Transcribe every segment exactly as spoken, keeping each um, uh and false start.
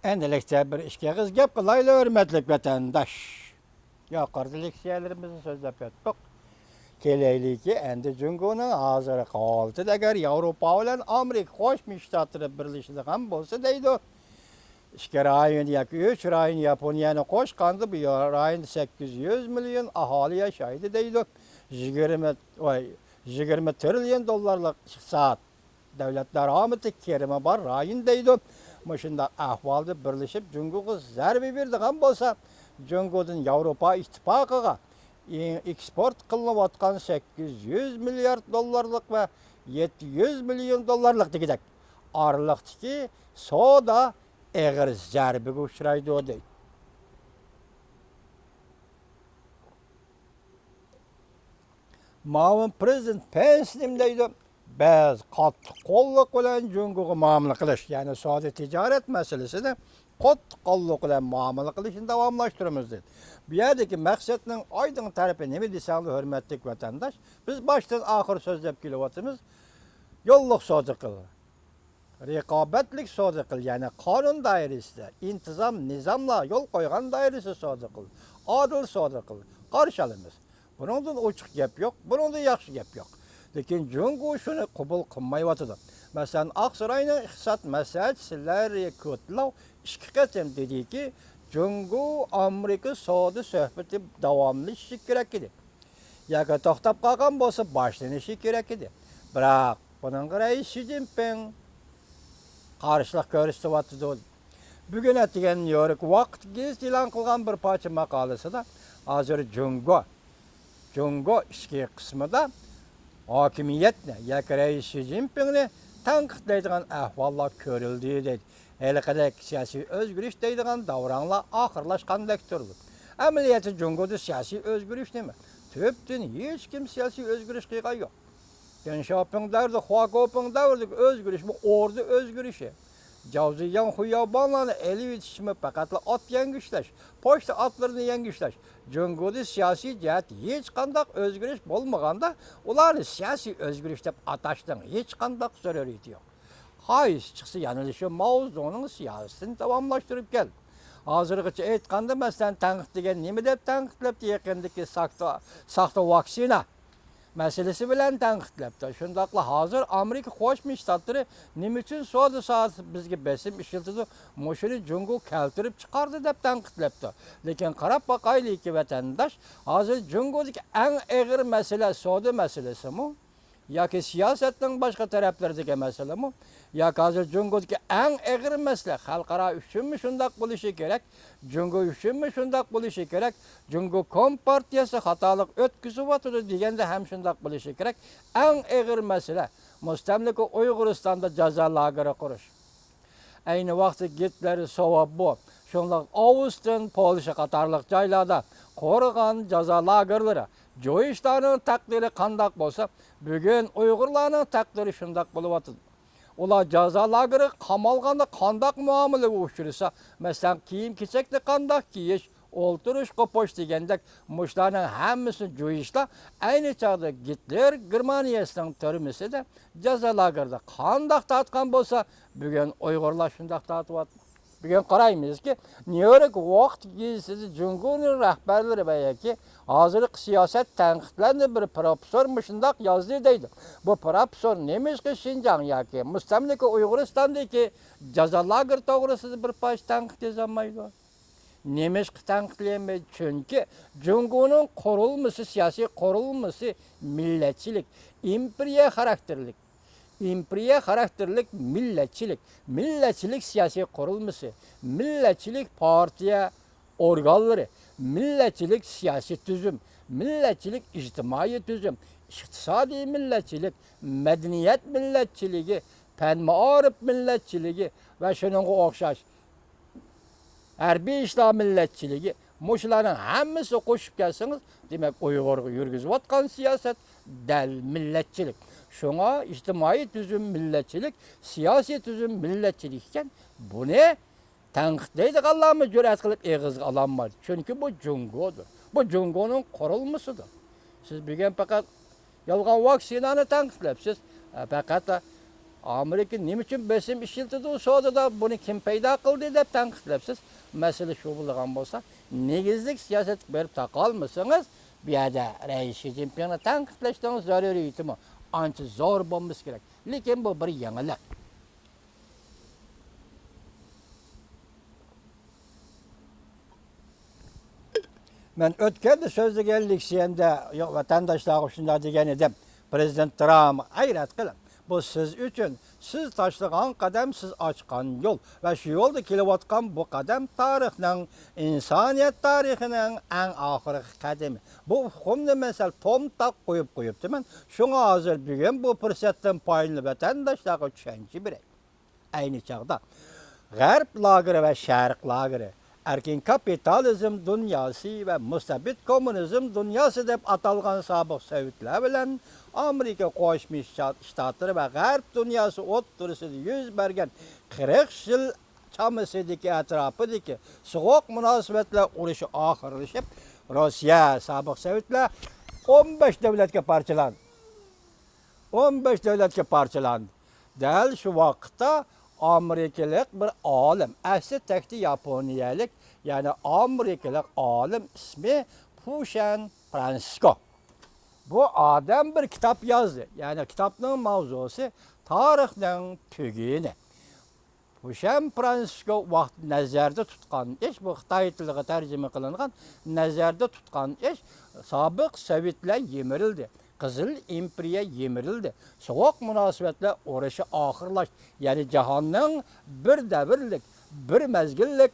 ئەمدىلىكتە بىر ئىككى ئېغىز گەپ قىلايلى، ھۆرمەتلىك ۋەتەنداش. يۇقىرىدا لېكسىيەلىرىمىزنى سۆزلەپ ئۆتتۇق. كېلەيلىكى، ئەمدى جۇڭگونىڭ ھازىرقى ھالىتىدە، ئەگەر ياۋروپا بىلەن ئامېرىكا قوشما شتاتلىرى بىرلىشىدىغان بولسا دەيدۇ، ئىككى رايون ياكى ئۈچ رايون ياپونىيەنى قوشقاندا، بۇ رايوندا سەككىز يۈز مىليون ئاھالى ياشايدۇ دەيدۇ. يىگىرمە، ۋاي، يىگىرمە تىرىليون دوللارلىق ئىقتىساد، دۆلەت دارامىتى كىرىمى بار رايون دەيدۇ. مۇشۇنداق ئەھۋالدا بىرلىشىپ جۇڭگوغا زەربە بېرىدىغان بولسا، جۇڭگودىن ياۋروپا ئىتتىپاقىغا ئېكسپورت قىلىنىۋاتقان سەككىز يۈز مىليارد دوللارلىق ۋە يەتتە يۈز مىليون دوللارلىق دېگۈدەك ئارىلىقتىكى سودا ئېغىر زەربىگە ئۇچرايدۇ دەيدۇ. مۇئاۋىن پىرېزىدېنت پېنس نېمە دەيدۇ؟ بىز قاتتىق قوللۇق بىلەن جۇڭگوغا مۇئامىلە قىلىش، يەنى سودا تىجارەت مەسىلىسىدە قاتتىق قوللۇق بىلەن مۇئامىلە قىلىشنى داۋاملاشتۇرىمىز دېدى. بۇ يەردىكى مەقسەتنىڭ ئايدىڭ تەرىپى نېمە دېسەڭلار، ھۆرمەتلىك ۋەتەنداش، بىز باشتىن ئاخىر سۆزلەپ كېلىۋاتىمىز. يوللۇق سودا قىل، رىقابەتلىك سودا قىل، يەنى قانۇن دائىرىسىدە، ئىنتىزام، نىزاملار يول قويغان دائىرىسىدە سودا قىل، ئادىل سودا قىل، قارشى ئالىمىز. بۇنىڭدىن ئوچۇق گەپ يوق، بۇنىڭدىن ياخشى گەپ يوق. لېكىن جۇڭگو شۇنى قوبۇل قىلمايۋاتىدۇ. مەسىلەن، ئاقساراينىڭ ئىقتىساد مەسلىھەتچىسى لاررى كۇتلوۋ ئىككى قېتىم دېدىكى، جۇڭگو ئامېرىكا سودا سۆھبىتى داۋاملىشىشى كېرەك ئىدى. ياكى توختاپ قالغان بولسا باشلىنىشى كېرەك ئىدى. بىراق بۇنىڭغا رەئىس شى جىنپىڭ قارشىلىق كۆرسىتىۋاتىدۇ. بۈگۈن ئەتىگەن نيۇ يورك ۋاقىت گېزىتى ئېلان قىلغان بىر پارچە ماقالىسىدا ھازىر جۇڭگو، جۇڭگو ئىچكى قىسمىدا ھاكىمىيەتنى ياكى رەئىس شى جىنپىڭنى تەنقىدلەيدىغان ئەھۋاللار كۆرۈلدى دەيدۇ. ھېلىقىدەك سىياسىي ئۆزگىرىش دەيدىغان داۋراڭلار ئاخىرلاشقاندەك تۇرىدۇ. ئەمەلىيەتتە جۇڭگودا سىياسىي ئۆزگىرىش نېمە؟ تۈپتىن ھېچكىم سىياسىي ئۆزگىرىش قىلغان يوق. دېڭ شياۋپىڭ دەۋرىدە، خۇا گوپىڭ دەۋرىدىكى ئۆزگىرىشمۇ ئوردا ئۆزگىرىشى. جاۋ زىيياڭ، خۇ ياۋباڭلارنى ئېلىۋېتىشمۇ پەقەتلا ئات يەڭگۈشلەش، پوچتا ئاتلىرىنى يەڭگۈشلەش. جۇڭگودا سىياسىي جەھەتتە ھېچقانداق ئۆزگىرىش بولمىغاندا، ئۇلارنى سىياسىي ئۆزگىرىش دەپ ئاتاشنىڭ ھېچقانداق زۆرۈرىيىتى يوق. قايسى چىقسا يەنىلا شۇ ماۋزېدۇڭنىڭ سىياسىتىنى داۋاملاشتۇرۇپ كەل. ھازىرغىچە ئېيتقاندا، مەسىلەن، تەنقىد دېگەن نېمە دەپ تەنقىدلەپتۇ؟ يېقىندىكى ساختا، ساختا ۋاكسىنا مەسىلىسى بىلەن تەنقىدلەپتۇ. شۇنداقلا ھازىر ئامېرىكا قوشما شتاتلىرى نېمە ئۈچۈن سودا ساھەسىدە بىزگە بېسىم ئىشلىتىدۇ؟ مۇشۇنى جۇڭگو كەلتۈرۈپ چىقاردى دەپ تەنقىدلەپتۇ. لېكىن قاراپ باقايلىكى، ۋەتەنداش، ھازىر جۇڭگودىكى ئەڭ ئېغىر مەسىلە سودا مەسىلىسىمۇ؟ ياكى سىياسەتنىڭ باشقا تەرەپلىرىدىكى مەسىلىمۇ؟ ياكى ھازىر جۇڭگودىكى ئەڭ ئېغىر مەسىلە خەلقئارا ئۈچۈنمۇ شۇنداق بولۇشى كېرەك، جۇڭگو ئۈچۈنمۇ شۇنداق بولۇشى كېرەك، جۇڭگو كومپارتىيەسى خاتالىق ئۆتكۈزۈۋاتىدۇ دېگەندە ھەم شۇنداق بولۇشى كېرەك. ئەڭ ئېغىر مەسىلە مۇستەملىكە ئۇيغۇرىستاندا جازا لاگېرى قۇرۇش. ئەينى ۋاقىتتا گىتلېر، سوۋاببو، شۇنداق ئاۋستىن، پولشا قاتارلىق جايلاردا قۇرغان جازا لاگېرلىرى، جۇيىشلارنىڭ تەقدىرى قانداق بولسا، بۈگۈن ئۇيغۇرلارنىڭ تەقدىرى شۇنداق بولۇۋاتىدۇ. ئۇلار جازا لاگېرىغا قامالغاندا قانداق مۇئامىلىگە ئۇچرىسا، مەسىلەن، كىيىم-كېچەكنى قانداق كىيىش، ئولتۇرۇش قوپۇش دېگەندەك، مۇشۇلارنىڭ ھەممىسىنى جۇيىشلار ئەينى چاغدا گىتلېر گېرمانىيەسىنىڭ تۈرمىسىدە جازا لاگېرىدا قانداق تارتقان بولسا، بۈگۈن ئۇيغۇرلار شۇنداق تارتىۋاتىدۇ. بۈگۈن قارايمىزكى، نيۇ يورك ۋاقىت گېزىتىدە جۇڭگونىڭ رەھبەرلىرى ۋە ياكى ھازىرقى سىياسەت تەنقىدلەرنى بىر پروفېسسور مۇشۇنداق يازدى دەيدۇ. بۇ پروفېسسور نېمىشقا شىنجاڭ ياكى مۇستەملىكە ئۇيغۇرىستاندىكى جازا لاگېرى توغرىسىدا بىر پارچە تەنقىد يازالمايدۇ؟ نېمىشقا تەنقىدلىيەلمەيدۇ؟ چۈنكى جۇڭگونىڭ قۇرۇلمىسى، سىياسىي قۇرۇلمىسى مىللەتچىلىك، ئىمپېرىيە خاراكتېرلىك. ئىمپېرىيە خاراكتېرلىك مىللەتچىلىك، مىللەتچىلىك سىياسىي قۇرۇلمىسى، مىللەتچىلىك پارتىيە ئورگانلىرى، مىللەتچىلىك سىياسىي تۈزۈم، مىللەتچىلىك ئىجتىمائىي تۈزۈم، ئىقتىسادىي مىللەتچىلىك، مەدەنىيەت مىللەتچىلىكى، پەن مائارىپ مىللەتچىلىكى ۋە شۇنىڭغا ئوخشاش ھەربىي ئىشلار مىللەتچىلىكى، مۇشۇلارنىڭ ھەممىسىنى قوشۇپ كەلسىڭىز، دېمەك، ئۇيغۇرغا يۈرگۈزۈۋاتقان سىياسەت دەل مىللەتچىلىك. شۇڭا ئىجتىمائىي تۈزۈم مىللەتچىلىك، سىياسىي تۈزۈم مىللەتچىلىك ئىكەن، بۇنى تەنقىدلەيدىغانلارمۇ جۈرئەت قىلىپ ئېغىزغا ئالالمايدۇ. چۈنكى بۇ جۇڭگودۇر. بۇ جۇڭگونىڭ قۇرۇلمىسىدۇر. سىز بۈگۈن پەقەت يالغان ۋاكسىنانى تەنقىدلەپسىز. پەقەت ئامېرىكا نېمە ئۈچۈن بېسىم ئىشلىتىدۇ سودىدا، بۇنى كىم پەيدا قىلدى دەپ تەنقىدلەپسىز. مەسىلە شۇ بولىدىغان بولسا، نېگىزلىك سىياسەتكە بېرىپ تاقالمىسىڭىز، بۇ يەردە رەئىس شى جىنپىڭنى تەنقىدلەشنىڭ زۆرۈرىيىتىمۇ ئانچە زور بولمىسا كېرەك. لېكىن بۇ بىر يېڭىلىق. مەن ئۆتكەندە سۆزلىگەن لېكسىيەمدە، يو-، ۋەتەنداشلارغا شۇنداق دېگەن ئىدىم، پىرېزىدېنت ترامپ، ھەيرەت قىلىڭ، بۇ سىز ئۈچۈن، سىز تاشلىغان قەدەم، سىز ئاچقان يول ۋە شۇ يولدا كېلىۋاتقان بۇ قەدەم تارىخنىڭ، ئىنسانىيەت تارىخىنىڭ ئەڭ ئاخىرقى قەدىمى. بۇ ئۇقۇمنى مەن سەل تومتاق قويۇپ قويۇپتىمەن. شۇڭا ھازىر بۈگۈن بۇ پۇرسەتتىن پايدىلىنىپ ۋەتەنداشلارغا چۈشەنچە بېرەي. ئەينى چاغدا غەرب لاگېرى ۋە شەرق لاگېرى، ئەركىن كاپىتالىزم دۇنياسى ۋە مۇستەبىت كوممۇنىزم دۇنياسى دەپ ئاتالغان سابىق سوۋېتلار بىلەن ئامېرىكا قوشما شتاتلىرى ۋە غەرب دۇنياسى ئوتتۇرىسىدا يۈز بەرگەن قىرىق يىل چامىسىدىكى ئەتراپىدىكى سوغۇق مۇناسىۋەتلەر ئۇرۇشى ئاخىرلىشىپ، روسىيە، سابىق سوۋېتلار ئون بەش دۆلەتكە پارچىلاندى. ئون بەش دۆلەتكە پارچىلاندى. دەل شۇ ۋاقىتتا ئامېرىكىلىق بىر ئالىم، ئەسلى تەكتى ياپونىيەلىك، يەنى ئامېرىكىلىق ئالىم، ئىسمى پۇشەن فرانسىسكو. بۇ ئادەم بىر كىتاب يازدى. يەنى كىتابنىڭ ماۋزۇسى تارىخنىڭ تۈگۈنى. پۇشەن فرانسىسكو ۋاقىت نەزەردە تۇتقان ئىش، بۇ خىتاي تىلىغا تەرجىمە قىلىنغان نەزەردە تۇتقان ئىش، سابىق سوۋېتلار يىمىرىلدى، قىزىل ئىمپېرىيە يىمىرىلدى، سوغۇق مۇناسىۋەتلەر ئۇرۇشى ئاخىرلاشتى، يەنى جاھاننىڭ بىر دەۋرلىك، بىر مەزگىللىك،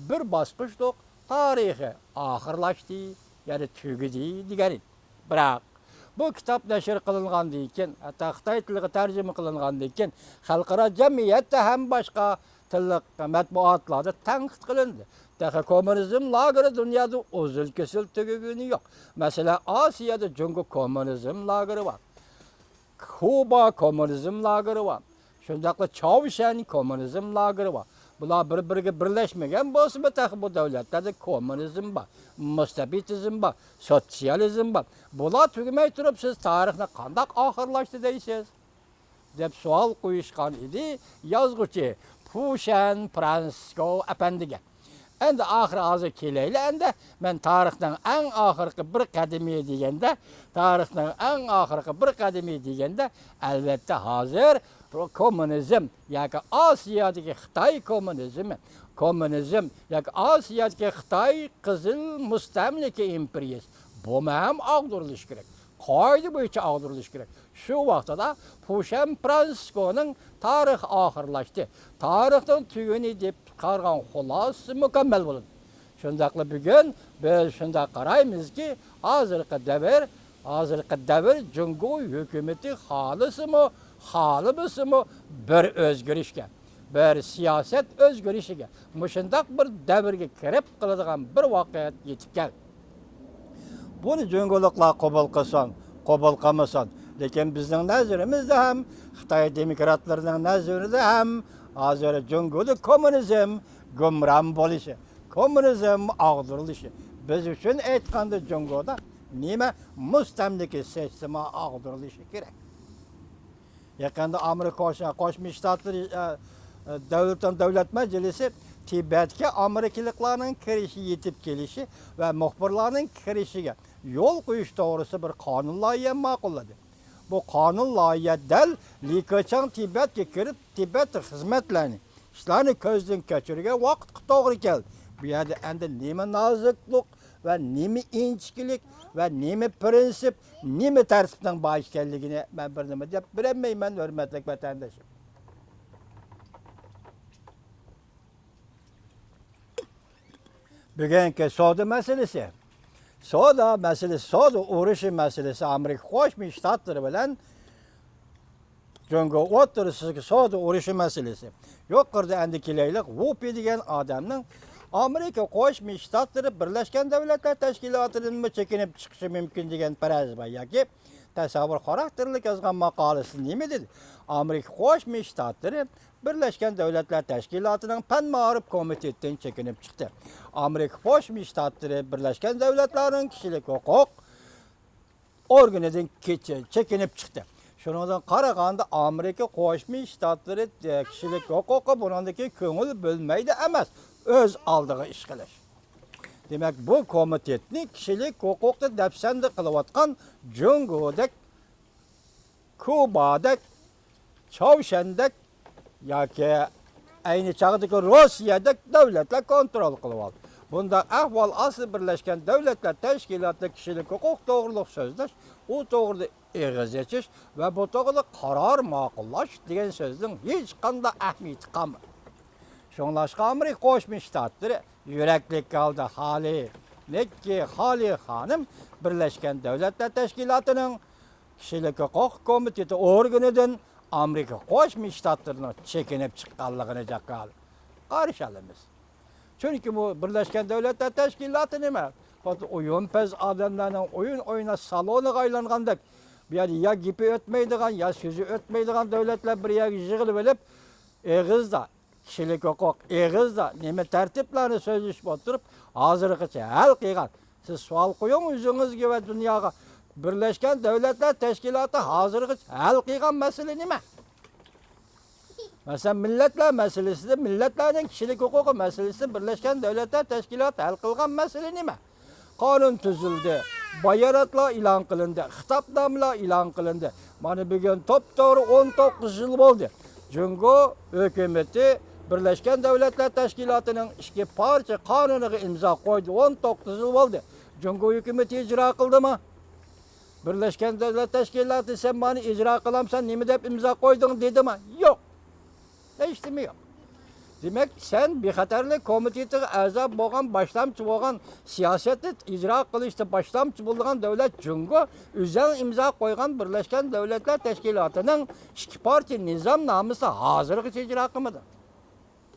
بىر باسقۇچلۇق تارىخى ئاخىرلاشتى، يەنى تۈگىدى دېگەن ئىدى. بىراق، بۇ كىتاب نەشر قىلىنغاندىن كېيىن، ھەتتا خىتاي تىلىغا تەرجىمە قىلىنغاندىن كېيىن، خەلقئارا جەمئىيەتتە ھەم باشقا تىللىق مەتبۇئاتلاردا تەنقىد قىلىندى. تېخى كوممۇنىزم لاگېرى دۇنيادا ئۇزۇل-كېسىل تۈگىگىنى يوق. مەسىلەن، ئاسىيادا جۇڭگو كوممۇنىزم لاگېرى بار. كۇبا كوممۇنىزم لاگېرى بار. شۇنداقلا چاۋشيەن كوممۇنىزم لاگېرى بار. بۇلار بىر-بىرىگە بىرلەشمىگەن بولسىمۇ، تېخى بۇ دۆلەتلەردە كوممۇنىزم بار، مۇستەبىتىزم بار، سوتسىيالىزم بار. بۇلار تۈگىمەي تۇرۇپ، سىز تارىخنى قانداق ئاخىرلاشتى دەيسىز؟ دەپ سوئال قويۇشقان ئىدى يازغۇچى پۇشەن فرانسىسكو ئەپەندىگە. ئەمدى ئاخىرى ھازىر كېلەيلى ئەمدى. مەن تارىخنىڭ ئەڭ ئاخىرقى بىر قەدىمى دېگەندە، تارىخنىڭ ئەڭ ئاخىرقى بىر قەدىمى دېگەندە، ئەلۋەتتە ھازىر كوممۇنىزم ياكى ئاسىيادىكى خىتاي كوممۇنىزمى، كوممۇنىزم ياكى ئاسىيادىكى خىتاي قىزىل مۇستەملىكە ئىمپېرىيىسى، بۇمۇ ھەم ئاغدۇرۇلۇشى كېرەك. قائىدە بويىچە ئاغدۇرۇلۇشى كېرەك. شۇ ۋاقتىدا پۇشەن فرانسىسكونىڭ تارىخ ئاخىرلاشتى، تارىخنىڭ تۈگۈنى دەپ چىقارغان خۇلاسىسى مۇكەممەل بولىدۇ. شۇنداقلا بۈگۈن بىز شۇنداق قارايمىزكى، ھازىرقى دەۋر، ھازىرقى دەۋر جۇڭگو ھۆكۈمىتى خالىسىمۇ، خالىمىسىمۇ بىر ئۆزگىرىشكە، بىر سىياسەت ئۆزگىرىشىگە، مۇشۇنداق بىر دەۋرگە كىرىپ قالىدىغان بىر ۋاقىت يېتىپ كەلدى. بۇنى جۇڭگولۇقلار قوبۇل قىلسۇن، قوبۇل قىلمىسۇن، لېكىن بىزنىڭ نەزىرىمىزدە ھەم، خىتاي دېموكراتلىرىنىڭ نەزىرىدە ھەم ھازىر جۇڭگودا كوممۇنىزم گۇمران بولۇشى، كوممۇنىزم ئاغدۇرۇلۇشى. بىز ئۈچۈن ئېيتقاندا جۇڭگودا نېمە؟ مۇستەملىكە سىستېما ئاغدۇرۇلۇشى كېرەك. يېقىندا ئامېرىكا قوش-، قوشما شتاتلىرى، ئە، ئە، دۆلىتىنىڭ دۆلەت مەجلىسى تىبەتكە ئامېرىكىلىقلارنىڭ كىرىشى يېتىپ كېلىشى ۋە مۇخبىرلارنىڭ كىرىشىگە يول قويۇش توغرىسىدا بىر قانۇن لايىھە ماقۇللىدى. بۇ قانۇن لايىھە دەل لى كېچاڭ تىبەتكە كىرىپ، تىبەتتە خىزمەتلەرنى، ئىشلارنى كۆزدىن كەچۈرگەن ۋاقىتقا توغرا كەلدى. بۇ يەردە ئەمدى نېمە نازۇكلۇق ۋە نېمە ئىنچىكىلىك ۋە نېمە پىرىنسىپ، نېمە تەرتىپنىڭ بار ئىكەنلىكىنى مەن بىر نېمە دەپ بېرەلمەيمەن، ھۆرمەتلىك ۋەتەنداشلار. بۈگۈنكى سودا مەسىلىسى، سودا مەسىلىسى، سودا ئۇرۇشى مەسىلىسى، ئامېرىكا قوشما شتاتلىرى بىلەن جۇڭگو ئوتتۇرىسىدىكى سودا ئۇرۇشى مەسىلىسى. يۇقىرىدا ئەمدى كېلەيلىك، ۋۇ پى دېگەن ئادەمنىڭ ئامېرىكا قوشما شتاتلىرى بىرلەشكەن دۆلەتلەر تەشكىلاتىدىنمۇ چېكىنىپ چىقىشى مۇمكىن دېگەن پەرەز بار ياكى تەسەۋۋۇر خاراكتېرلىك يازغان ماقالىسىدە نېمە دېدى؟ ئامېرىكا قوشما شتاتلىرى بىرلەشكەن دۆلەتلەر تەشكىلاتىنىڭ پەن مائارىپ كومىتېتىدىن چېكىنىپ چىقتى. ئامېرىكا قوشما شتاتلىرى بىرلەشكەن دۆلەتلەرنىڭ كىشىلىك ھوقۇق ئورگىنىدىن كېچە-، چېكىنىپ چىقتى. شۇنىڭدىن قارىغاندا، ئامېرىكا قوشما شتاتلىرى، ئە، كىشىلىك ھوقۇققا بۇنىڭدىكى كۆڭۈل بۆلمەيدۇ ئەمەس، ئۆز ئالدىغا ئىش قىلىش. دېمەك، بۇ كومىتېتنى كىشىلىك ھوقۇقنى دەپسەندە قىلىۋاتقان جۇڭگودەك، كۇبادەك، چاۋشيەندەك ياكى ئەينى چاغدىكى روسىيەدەك دۆلەتلەر كونترول قىلىۋالدى. بۇنداق ئەھۋال ئاستىدا بىرلەشكەن دۆلەتلەر تەشكىلاتى كىشىلىك ھوقۇق توغرۇلۇق سۆزلەش، ئۇ توغرىدا ئېغىز ئېچىش ۋە بۇ توغرىدا قارار ماقۇللاش دېگەن سۆزنىڭ ھېچقانداق ئەھمىيىتى قالمىدى. شۇڭلاشقا ئامېرىكا قوشما شتاتلىرى يۈرەكلىك ھالدا خالىي نىككى خالىي خانىم بىرلەشكەن دۆلەتلەر تەشكىلاتىنىڭ كىشىلىك ھوقۇق كومىتېتى ئورگىنىدىن ئامېرىكا قوشما شتاتلىرىنىڭ چېكىنىپ چىققانلىقىنى جاكارلىدى. قارشى ئالىمىز. چۈنكى بۇ بىرلەشكەن دۆلەتلەر تەشكىلاتى نېمە؟ خۇددى ئويۇنپەز ئادەملەرنىڭ ئويۇن ئويناش سالونىغا ئايلانغاندەك، بۇ يەردە يا گېپى ئۆتمەيدىغان، يا سۆزى ئۆتمەيدىغان دۆلەتلەر بىر يەرگە يىغىلىۋېلىپ، ئېغىزدا كىشىلىك ھوقۇق، ئېغىزدا نېمە تەرتىپلەرنى سۆزلىشىپ ئولتۇرۇپ، ھازىرغىچە ھەل قىلغان. سىز سوئال قويۇڭ ئۆزىڭىزگە ۋە دۇنياغا. بىرلەشكەن دۆلەتلەر تەشكىلاتى ھازىرغىچە ھەل قىلغان مەسىلە نېمە؟ مەسىلەن، مىللەتلەر مەسىلىسىدە، مىللەتلەرنىڭ كىشىلىك ھوقۇقى مەسىلىسىدە بىرلەشكەن دۆلەتلەر تەشكىلاتى ھەل قىلغان مەسىلە نېمە؟ قانۇن تۈزۈلدى، باياناتلار ئېلان قىلىندى، خىتابنامىلەر ئېلان قىلىندى. مانا بۈگۈن توپتوغرا ئون توققۇز يىل بولدى. جۇڭگو ھۆكۈمىتى بىرلەشكەن دۆلەتلەر تەشكىلاتىنىڭ ئىككى پارچە قانۇنىغا ئىمزا قويدى. ئون توققۇز يىل بولدى. جۇڭگو ھۆكۈمىتى ئىجرا قىلدىمۇ؟ بىرلەشكەن دۆلەتلەر تەشكىلاتى، سەن مانا ئىجرا قىلامسەن، نېمە دەپ ئىمزا قويدۇڭ دېدىمۇ؟ يوق. ھېچنېمە يوق. دېمەك، سەن بىخەتەرلىك كومىتېتىغا ئەزا بولغان، باشلامچى بولغان، سىياسەتنى ئىجرا قىلىشتا باشلامچى بولغان دۆلەت جۇڭگو، ئۆزەڭ ئىمزا قويغان بىرلەشكەن دۆلەتلەر تەشكىلاتىنىڭ ئىككى پارچە نىزامنامىسى ھازىرغىچە ئىجرا قىلمىدى.